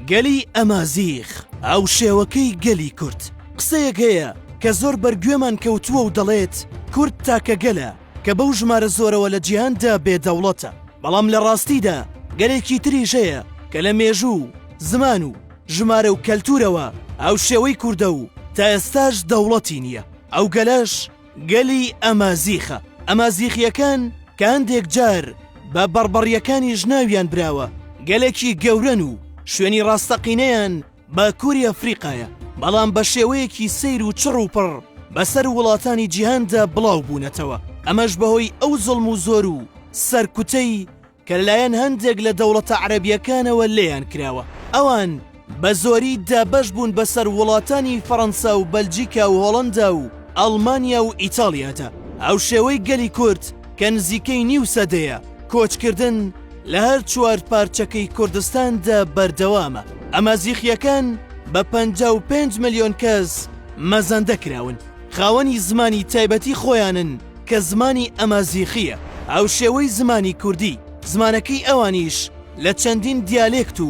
گەلی ئەمازیغ هاوشێوەکەی گەلی کورد. قسەیەک هەیە کە زۆر بەرگوێمان کەوتووە و دەڵێت کورد تاکە گەلە کە بەو ژمارە زۆرەوە لە جیهاندا بێ دەوڵەتە، بەڵام لە ڕاستیدا گەلێکی تریش هەیە کە لە مێژوو و زمان و ژمارە و کەلتوورەوە هاوشێوەی کوردە و تا ئێستاش دەوڵەتی نییە، ئەو گەلەش گەلی ئەمازیخە. ئەمازیخییەکان کە هەندێک جار بە بەڕبەڕییەکانیش ناویان براوە، گەلێکی گەورەن و شوێنی ڕاستەقینەیان باکووری ئەفریقایە، بەڵام بە شێوەیەکی سەیر و چڕ و پڕ بەسەر وڵاتانی جیهاندا بڵاو بوونەتەوە، ئەمەش بەهۆی ئەو زوڵم و زۆر و سەرکوتەی کە لەلایەن هەندێک لە دەوڵەتە عەرەبییەکانەوە لێیان کراوە. ئەوان بە زۆری دابەش بوون بەسەر وڵاتانی فەڕەنسا و بەلجیکا و هۆڵەندا و ئەڵمانیا و ئیتاڵیادا. هاوشێوەی گەلی کورد کە نزیکەی نیو سەدەیە کۆچکردن لە هەر چوار پارچەکەی کوردستاندا بەردەوامە. ئەمازیخییەکان بە 55 ملیۆن کەس مەزەندە کراون. خاوەنی زمانی تایبەتی خۆیانن کە زمانی ئەمازیخییە، هاوشێوەی زمانی کوردی، زمانەکەی ئەوانیش لە چەندین دیالێکت و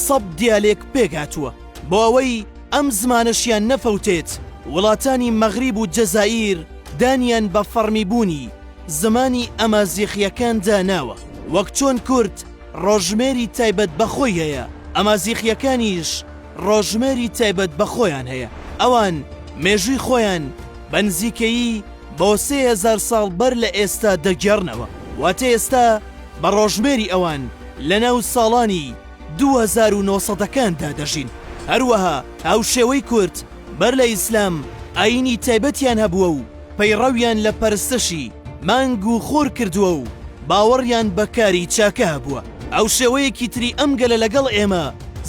سەب دیالێک پێکهاتووە. بۆ ئەوەی ئەم زمانەشیان نەفەوتێت، وڵاتانی مەغریب و جەزائیر دانیان بە فەڕمیبوونی زمانی ئەمازیخییەکاندا ناوە. وەک چۆن کورد ڕۆژژمێری تایبەت بە خۆی هەیە، ئەمازیخییەکانیش ڕۆژژمێری تایبەت بە خۆیان هەیە. ئەوان مێژووی خۆیان بە نزیکەیی بۆ 3000 ساڵ بەر لە ئێستا دەگێڕنەوە، واتە ئێستا بە ڕۆژژمێری ئەوان لەناو ساڵانی 2900 ەکاندا دەژین. هەروەها هاوشێوەی کورد بەر لە ئیسلام ئایینی تایبەتیان هەبووە و پەیڕەویان لە پەرستشی مانگ و خۆر کردووە و باوەڕیان بە کاری چاکە هەبووە. هاوشێوەیەکی تری ئەم گەلە لەگەڵ ئێمە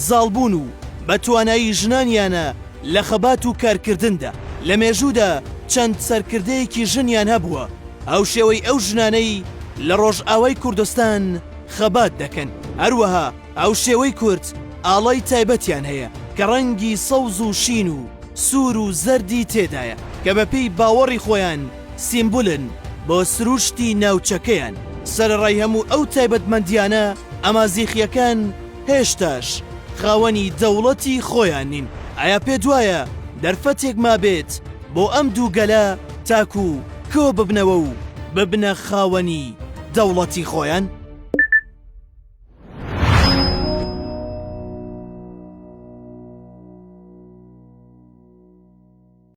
زاڵبوون و بە توانایی ژنانیانە لە خەبات و کارکردندا. لە مێژوودا چەند سەرکردەیەکی ژنیان هەبووە هاوشێوەی ئەو ژنانەی لە ڕۆژئاوای کوردستان خەبات دەکەن. هەروەها هاوشێوەی کورد ئاڵای تایبەتیان هەیە کە ڕەنگی سەوز و شین و سوور و زەردی تێدایە کە بەپێی باوەڕی خۆیان سیمبولن بۆ سروشتی ناوچەکەیان. سەرەڕای هەموو ئەو تایبەتمەندییانە، ئەمازیخییەکان هێشتاش خاوەنی دەوڵەتی خۆیان نین. ئایا پێت وایە دەرفەتێک مابێت بۆ ئەم دوو گەلە تاکو کۆببنەوە و ببنە خاوەنی دەوڵەتی خۆیان؟